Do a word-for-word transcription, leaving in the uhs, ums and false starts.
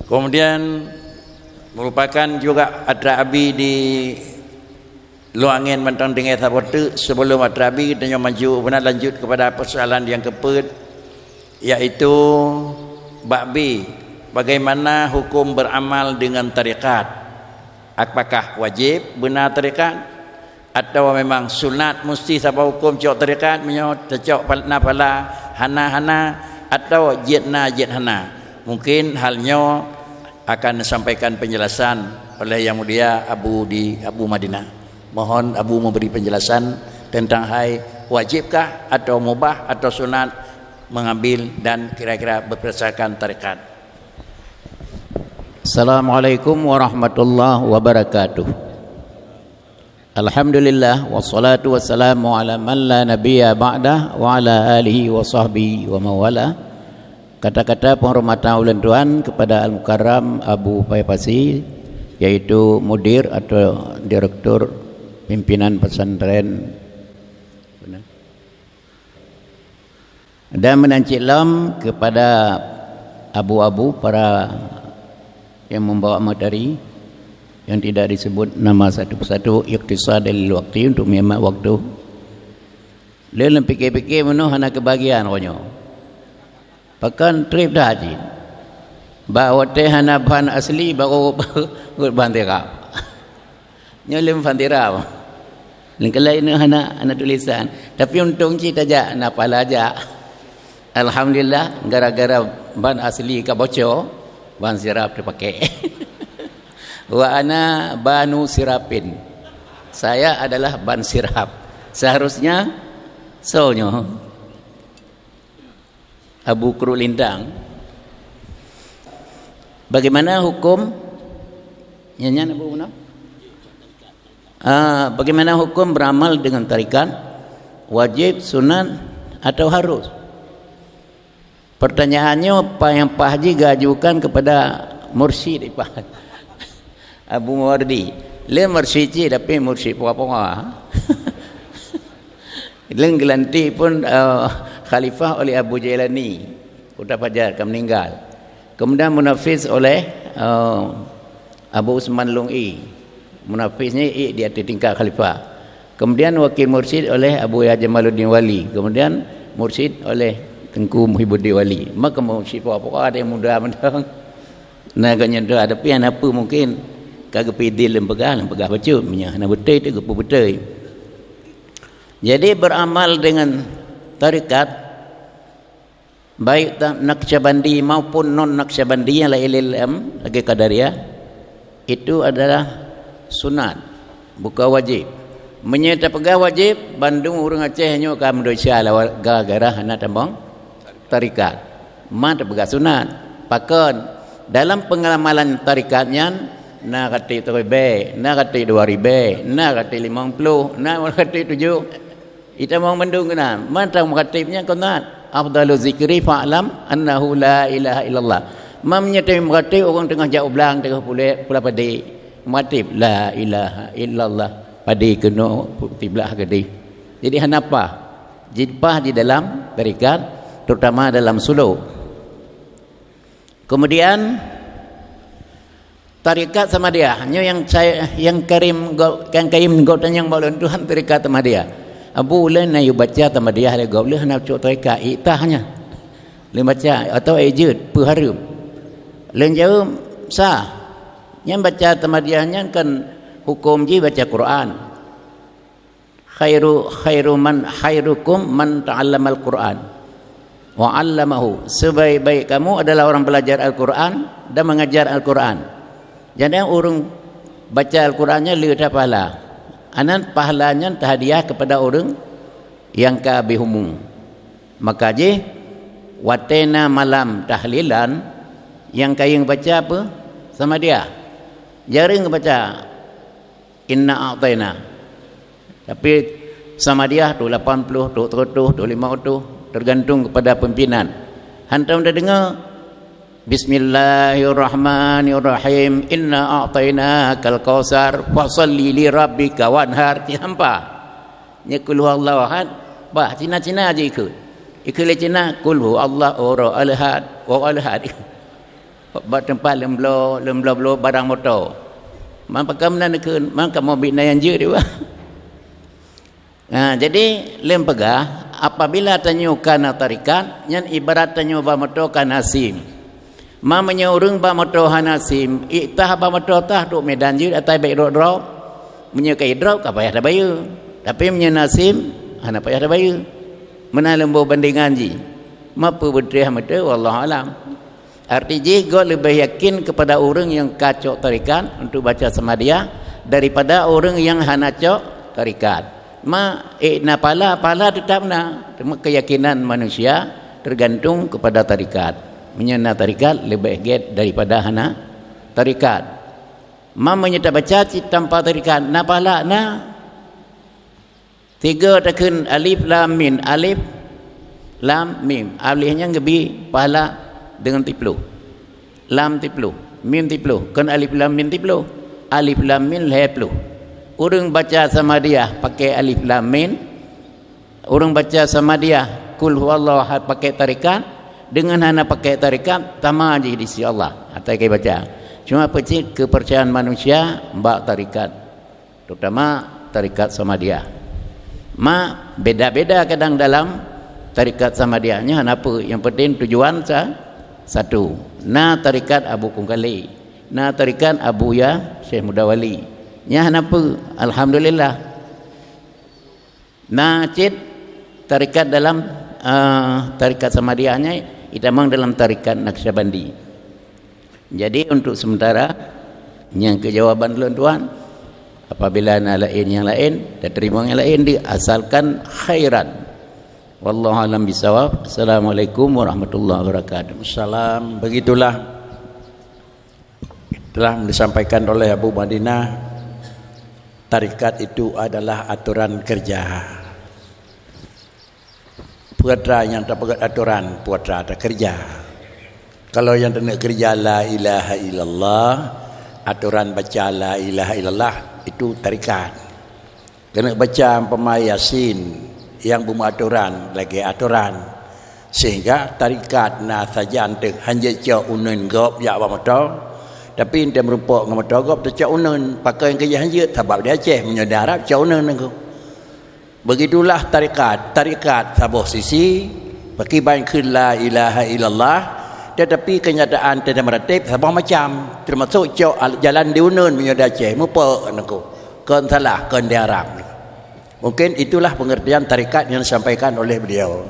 Kemudian, merupakan juga atra abi di luwa angén mantong deungon saboh teuk. Sebelum atra abi, tanyoe maju beuna lanjut kepada persoalan yang keempat, yaitu bab B, bagaimana hukum beramal dengan tarekat? Apakah wajib beuna tarekat? Atawa memang sunat musti saboh huköm cok tarekat, meunyoe tacok pal-, na pala, hana-hana, atawa jeuet na jeuet hana? Mungkin hal nyoe akan disampaikan penjelasan oleh Yang Mulia Abu di Abu Madinah. Mohon Abu memberi penjelasan tentang hai wajibkah atau mubah atau sunat mengambil dan kira-kira berdasarkan tarekat. Assalamualaikum warahmatullahi wabarakatuh. Alhamdulillah, wassalatu wassalamu ala man la nabiyya ba'dah, wa ala alihi wa sahbihi wa mawala. Kata-kata penghormatan ulôn tuan kepada Al-Mukarram Abu Pai Pasi, yaitu mudir atau direktur pimpinan pesantren. Dan meunan cit lom kepada abu-abu para yang membawa materi yang tidak disebut nama satu persatu, ikhtisar lil waktu, untuk menghemat waktu. Lôn pike-pike meunoe hana kebagian roh nyoe. Pakon treb that cit. Bak watée hana ban asli baru rot ban tirap. Nyoe lôn ban tirap. Lôn keulah inoe hana, hana tulisan. Tapi untông cit tajak na pala jak. Alhamdulillah, gara-gara ban asli ka bocor, ban sirap teupaké. Wa ana banu sirapin. Saya adalah ban sirap. Seharusnya soe nyoe? Abu Kruk Lintang. Bagaimana hukum? Nyan, nyan Abu Muna? Ah, bagaimana hukum beramal dengan tarekat? Wajib, sunat, atau harus? Pertanyaannya, pa-, yang pah ji geuajukan kepada mursyid, pah. Abu Mawardi. Lé mursyid cit, tapi mursyid pura-pura. Lé geulantik pun, eh, khalifah oleh Abu Jailani, Kota Pajar, ka meninggal. Kemudian munafiz oleh, eh, Abu Usman Lung I. Munafiz ni i di atas tingkat khalifah. Kemudian wakil mursyid oleh Abu Yahya Jamaluddin Wali. Kemudian mursyid oleh Teungku Muhibuddin Wali. Maka mursyid pura-pura ada yang muda mantong. Nah, agaknya tu ada pian apa mungkin ka geupidil lem peugah, lem peugah bacut. Meunyo hana beutôi tu geupeu beutôi. Jadi beramal dengan tarekat, baik ta-, Naqsyabandi maupun non Naqsyabandi yang lain-lain lagi Qadariyah, itu adalah sunat, bukan wajib. Meunyo tapeugah wajib, bandum ureuëng Aceh nyoe ka meudesya lawa-, gara-gara hana tamong tarekat. Ma tapeugah sunat. Pakon? Dalam pengelamalan tarekat nyan, na khatib ribée, na khatib dua ribée, na khatib limong ploh, na khatib tujoh. Itamong mandum keunan. Mantong meukatéb nyan keunan. Afdalu zikri fa'lam annahu la ilaha illallah. Mam nyeutém meukatéb ureuëng teungoh jak u blang teungoh pulé pula padé. Meukatéb la ilaha illallah. Padé keunoe tiblah keudeh. Jadi hana pah. Jipah di dalam tarekat, terutama dalam sulu. Kemudian tarekat Samadiyah, nyoe yang saya, yang karim go-, yang karim gob tanyong bak lôn tuan tarekat Samadiyah. Abu ulôn na yue baca Samadiyah lé gob lheueh na cok tarekat, iktah nyan. Lôn baca atau ijeuet peuhareuem. Lôn jaweueb sah. Nyan baca Samadiyah nyan kan huköm jih baca Quran. Khairu, khairu man, khairukum man ta'allamal Qur'an wa 'allamahu. Sebaik-baik kamu adalah orang belajar Al-Quran dan mengajar Al-Quran. Jadi ureuëng baca Al-Quran nyan le that pahala. Anan pahala nyan tahadiah kepada ureuëng yang ka habéh umu. Maka jih watée na malam tahlilan yang kayeng baca apa? Samadiyah. Jareueng baca Inna a'taina. Tapi Samadiyah tu lapan puluh, tu seratus, tu lima ratus, tergantung kepada pimpinan. Hantom tadeungoe, "Bismillahirrahmanirrahim. Inna a'tainakal kautsar. Fasalli li rabbika wanhar." Cit hampa. Nya kul huwallahu ahad. Bah, Cina-Cina aja ikut. Ikut lé Cina, kul huwallahu ahad, wa ahad. Bak teumpat lôn bloe, lôn bloe-bloe barang moto. Man pakon meunan neukheun, man kamoe bit na nyang jeuet deh, bah. Ha, jadi lôn peugah, apabila tanyoe ka na tarekat, nyan ibarat tanyoe ba moto ka na sim. Ma meunyoe ureuëng ba moto hana sim, ék tah ba moto tah trok Medan jeuet atawa bék drop-drop. Meunyoe ka idrop, ka payah tabayeue. Tapi meunyoe na sim, hana payah tabayeue. Meunan lôn boh bandingan jih. Ma peue beutôi hana beutôi, wallahu alam. Arti jih, gob leubeh yakin keupada ureuëng nyang ka cok tarekat untuk baca samadiah daripada ureuëng nyang hana cok tarekat. Ma, ék na pahala, pahala teutab na. Teuma keuyakinan manusia teugantung keupada tarekat. Meunyoe na tarekat, leubeh gét daripada hana tarekat. Ma meunyoe tabaca cit tanpa tarekat, na pahala na. Tiga takheun alif lam mim, alif lam mim. Alif nyan geubi pahala deungon tiplôh. Lam tiplôh, mim tiplôh, kon alif lam mim tiplôh. Alif lam mim lhée plôh. Ureuëng baca samadiah pakai alif lam mim, ureuëng baca samadiah kul huwallahu ahad pakai tarekat, deungon hana pakai tarekat, sama jih di sisi Allah. Atai ka baca. Cuma peucit keupercayaan manusia bak tarekat. Terutama tarekat Samadiyah. Ma, beda-beda kadang dalam tarekat Samadiyah. Nyan hana peue, yang penting tujuan sa-, satu. Na tarekat Abu Kungkali, na tarekat Abu Ya Syekh Muda Wali. Nyan hana peue, alhamdulillah. Na cit tarekat dalam, eh, tarekat Samadiyah nyan itamong dalam tarekat Naqsyabandi. Jadi, untuk sementara, nyang keu jawaban lôn tuan, apabila na laén nyang laén, teurimong nyang laén di, asalkan khairan. Wallahu a'lam bishawab. Assalamualaikum warahmatullahi wabarakatuh. Salam. Begitulah telah disampaikan oleh Abu Madinah, tarekat itu adalah aturan kerja. Peue atra nyang tapeugét aturan, peue atra takeureuja. Kalau nyang taneuk keureuja la ilaha illallah, aturan baca la ilaha illallah, itu tarekat. Keuneuk baca umpama Yasin nyang beumeuaturan lagée aturan. Sehingga tarekat na sajan teuh hanjeuet cok uneun gob jak bak moto, tapi enteuk meurumpok ngon moto gob teucok uneun, pakon keujih hanjeuet, sabab di Aceh meunyoe di Arab cok uneun nangku. Begitulah tarekat. Tarekat saboh sisi, pakriban kheun la ilaha illallah, tetapi kenyataan teuh meuratéb saboh macam, teumasok cok al-, jalan di uneun meunyoe di Aceh, mupok nangku. Kon salah, kon di Arab. Mungkin itulah pengertian tarekat yang disampaikan oleh beliau.